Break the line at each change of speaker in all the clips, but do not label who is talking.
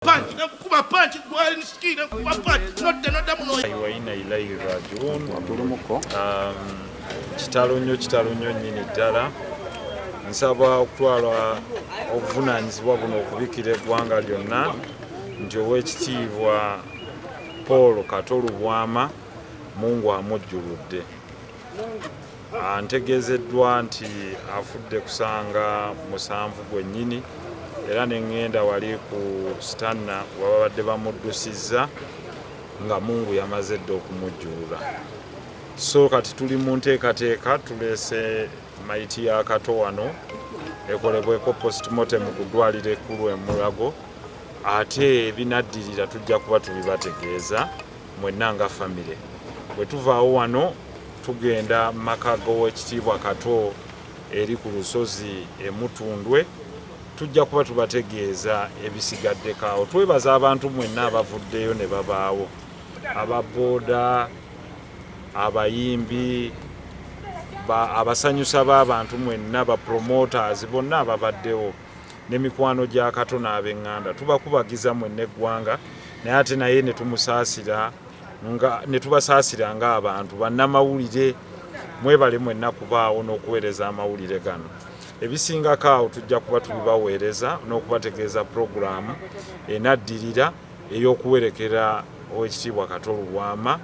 Punch nekukuba punch gwali ski nekukuba punch nodda noddamu no.
Wa inna ilaihi rajiun. Kitalo nnyo, kitalo nnyo nnyini ddala. Nsaba okutwala obuvunaanyizibwa buno okubikira eggwanga lyonna nti Oweekitiibwa Paul Kato Lubwama Mungu amujjuludde. Ntegeezeddwa nti afudde kusanga 7 gwennyini, era ne ŋŋenda wali ku Stanna wababadde bamuddusizza nga Mungu yamaze dda okumujjulula. So kati tuli mu nteekateeka, tuleese mayiti ya Kato wano ekolebweko postmortem ku ddwaliro ekkulu e Mulago, ate ebinaddirira tujja kuba tubibategeeza mwenna nga famire. Bwe tuvaawo wano tugenda maka g'Owekitiibwa Kato eri ku lusozi Emutundwe, tujja kuba tubategeeza ebisigaddeko awo. Twebaza abantu mwenna abavuddeyo ne babaawo, ababooda, abayimbi, abasanyusa b'abantu mwenna, ba promoters bonna ababaddewo, n'emikwano gya Kato n'ab'eŋŋanda. Tubakubagiza mwenna eggwanga, naye ate naye ne tumusaasira nga ne tubasaasira ng'abantu. Bannamawulire, mwebale mwenna kubaawo n'okuweereza amawulire gano. Ebisingako awo tujja kuba tubibaweereza n'okubategeeza puroguraamu enaddirira ey'okuwerekera Oweekitiibwa Kato Lubwama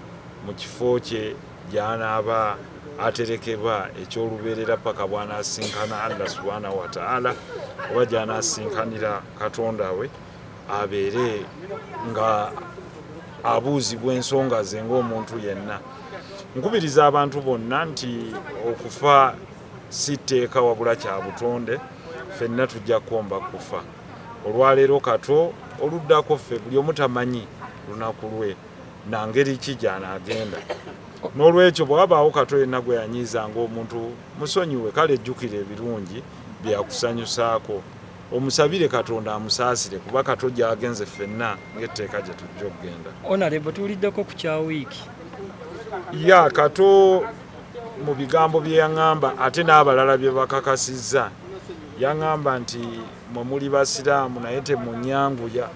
mu kifo kye gy'anaaba aterekebwa eky'olubeerera paka bw'anaasinkana Allah subhanahu wa ta'ala, oba gy'anaasinkanira Katonda we, abeere nga abuuzibwa ensonga ze ng'omuntu yenna. Nkubiriza abantu bonna nti okufa si tteeka wabula kya butonde, ffenna tujja kukomba kufa. Olwaleero Kato, oluddako ffe, buli omu tamanyi lunaku lwe na ngeri ki gy'anaagenda. N'olwekyo bwe wabaawo Kato yenna gwe yanyiizanga omuntu, musonyiwe. Kale ejjukira ebirungi byakusanyusaako, omusabire Katonda amusaasire, kuba Kato gy'agenze ffenna ng'etteeka gye tujja okugenda.
Honorable, tuwuliddeko ku kya wiiki.
Ya Kato, mu bigambo bye yaŋŋamba ate n'abalala bye bakakasizza, yaŋŋamba nti mwe muli basiraamu naye temunyanguya.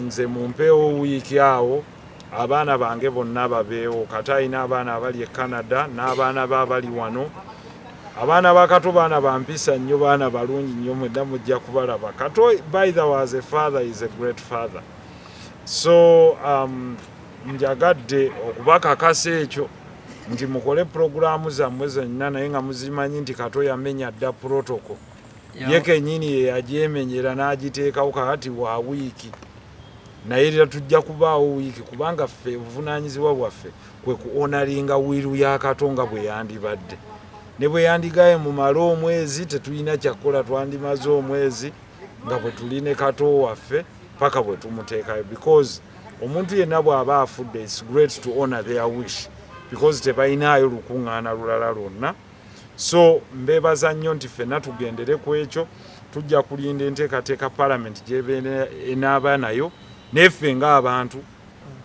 Nze mumpeewo wiiki awo abaana bange bonna babeewo. Kato alina abaana abali e Canada n'abaana be abali wano. Abaana ba Kato baana bampisa nnyo, baana balungi nnyo, mwenna mujja kubalaba. Kato, by the way, as a father is a great father. So njagadde okubakakasa ekyo nti mukole puroguraamu zammwe zenna, naye nga muzimanyi nti Kato yamenya dda protocol ye kennyini, ye yagyemenyera n'agiteekawo. Kakati wa wiiki, naye era tujja kubaawo wiiki, kubanga ffe obuvunaanyizibwa bwaffe kwe ku honouringa will ya Kato nga bwe yandibadde. Ne bwe yandigaye mumale omwezi, tetulina kyakukola, twandimaze omwezi nga bwe tuli ne Kato waffe paka bwe tumuteekayo, because omuntu yenna bw'aba afudde, it's great to honor their wish, because tebalinaayo lukuŋŋaana lulala lwonna. So mbeebaza nnyo nti ffenna tugendere ku ekyo. Tujja kulinda enteekateeka Parliament gyeba enaaba nayo, neffe ng'abantu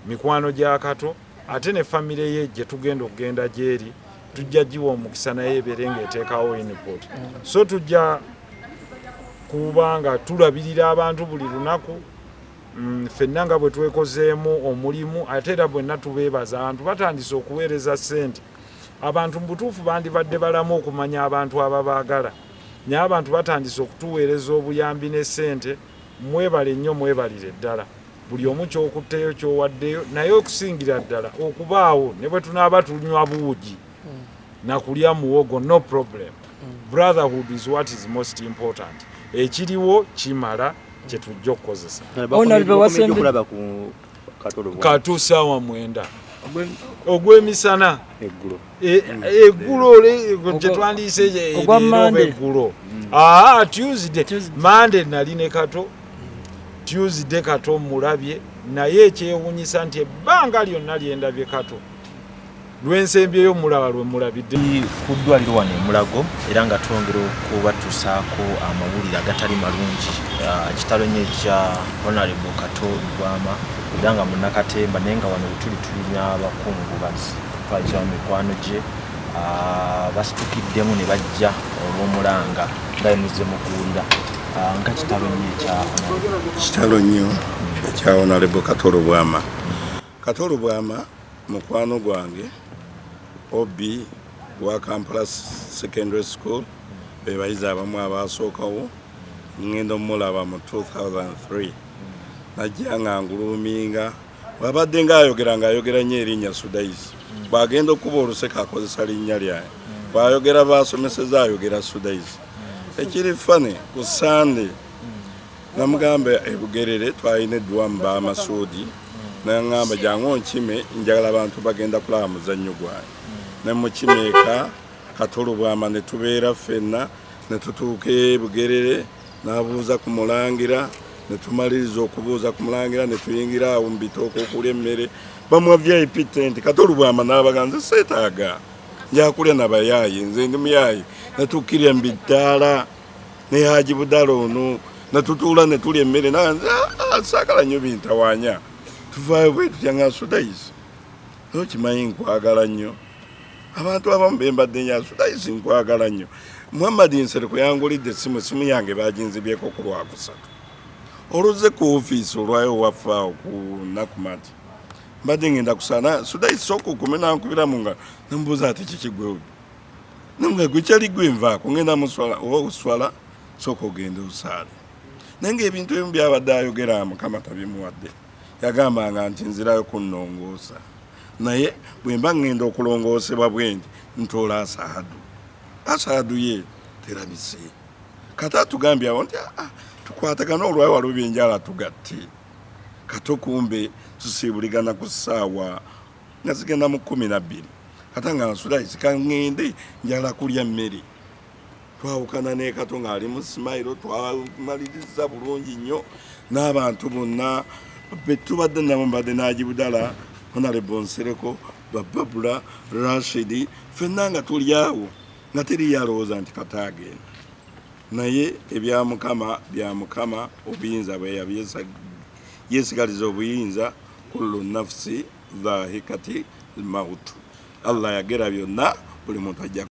mikwano gya Kato ate ne famire ye gye tugenda okugenda gyeri, tujja giwa omukisa naye ebeere ng'eteekawo input. So tujja kuba nga tulabirira abantu buli lunaku, ffenna nga bwe twekozeemu omulimu. Ate era bwenna tubeebaza, abantu batandise okuweereza ssente. Abantu mu butuufu bandibadde balamu okumanya abantu ababaagala, naye abantu batandise okutuweereza obuyambi ne ssente. Mwebale nnyo, mwebalire ddala buli omu kyokutteyo, kyowaddeyo, naye okusingira ddala okubaawo. Ne bwe tunaaba tunywa buugi nakulya muwogo, no problem. Brotherhood is what is most important. Ekiriwo kimala kyetujja okukozesa.
Honorable,
okulaba ku Kato Lubwama.
Kato saawa 9 ogw'emisana.
Eggulo.
Eggulo gye twandiise
Ogwa
leero oba
Monday.
eggulo. Aa, Tuesday.
Tuesday.
Monday nali ne Kato, Tuesday Kato mulabye, naye ekyewunyisa nti ebbanga lyonna lyendabye Kato, lwensembyeyo mulaba lwe mulabidde.
Ku ddwaliro wano e Mulago, era nga twongera okubatuusaako amawulire agatali malungi. Kitalo nnyo ekya Honorable Kato Lubwama, era nga munnakatemba, naye nga wano wetuli tulina abakungubazi, twakira mu mikwano gye basitukiddemu ne bajja olw'omulanga nga bwe muzze mukuwulira. Nga kitalo nnyo ekya
Kitalo nnyo ekya Honorable Kato Lubwama. Kato Lubwama mukwano gwange, obi wa Kampala Secondary School, be bayizi abamu abasookawo. Ngenda omulaba mu 2003, najja nga nguluminga. Bwabadde ngaayogera, ngaayogera nnyo erinnya Sudaisi. Bw'agenda okuba oluseka akozesa linnya lyaye, bw'ayogera basomeseza ayogera Sudaisi. Ekiri funny, ku Sande namugamba ebugerere twalina edduwa mu bamasuudi, naŋŋamba jangu onkime, njagala abantu bagenda kulaba muzannyo gwange. Nemukimeeka Kato Lubwama, ne tubeera ffenna ne tutuuka ebugerere, n'abuuza ku mulangira, ne tumaliriza okubuuza ku mulangira, ne tuyingira awo mu bitooke okulya emmere. Bamuwa VIP tent. Kato Lubwama n'abaga, nze seetaaga, njakulya nabayaayi, nze ndi muyaayi. Netukkirya mu biddaala ne Haji Budala ono, netutuula ne tulya emmere. Nanze saagala nnyo bintawaanya, tuvaayo bwe tutya nga Sudayisi, nokimanyi nkwagala nnyo. Abantu abamu bembadde nya Sudayisi, nkwagala nnyo. Muhammad Nsereko yangulidde essimu, essimu yange baginzibyeko ku Lwakusatu. Oluzze ku ofiisi olwayo waffe awo ku Nakumatt, mbadde ngenda kusaana, Sudayisi sooka okume nankubiramu nga nembuuza ati kiki gwe nga gwe kyali gwe nvaako ngenda muswala oba oswala, sooka ogende osaale. Naye ngaebintu ebimu byabadde ayogera Mukama tabimuwadde. Yagambanga nti nzirayo kunnongoosa, naye bwe mba ŋŋenda okulongoosebwa bwe nti ntoola asahadu, asahadu ye terabise. Kati atugambye awo nti "Ah, tukwatagane olwayo waliwo byenjala tugatte." Kato kumbe tusiibuligana ku ssaawa nga zigenda mu 12. Kata nga nsula kaŋŋende njala kulya mmere. Twawukana ne Kato ng'ali mu smile, twamaliriza bulungi nnyo n'abantu bonna betubadde nabo. Mbadde n'Ajibudala, Honorable Nsereko, Bababula, Rashidi, ffenna nga tuli awo nga teriyo alowooza nti Kato agenda. Naye ebya Mukama bya Mukama, obuyinza bwe yesigaliza obuyinza. Kullu nafsi dhahikati lmautu, Allah yagera byonna, buli muntu ajja.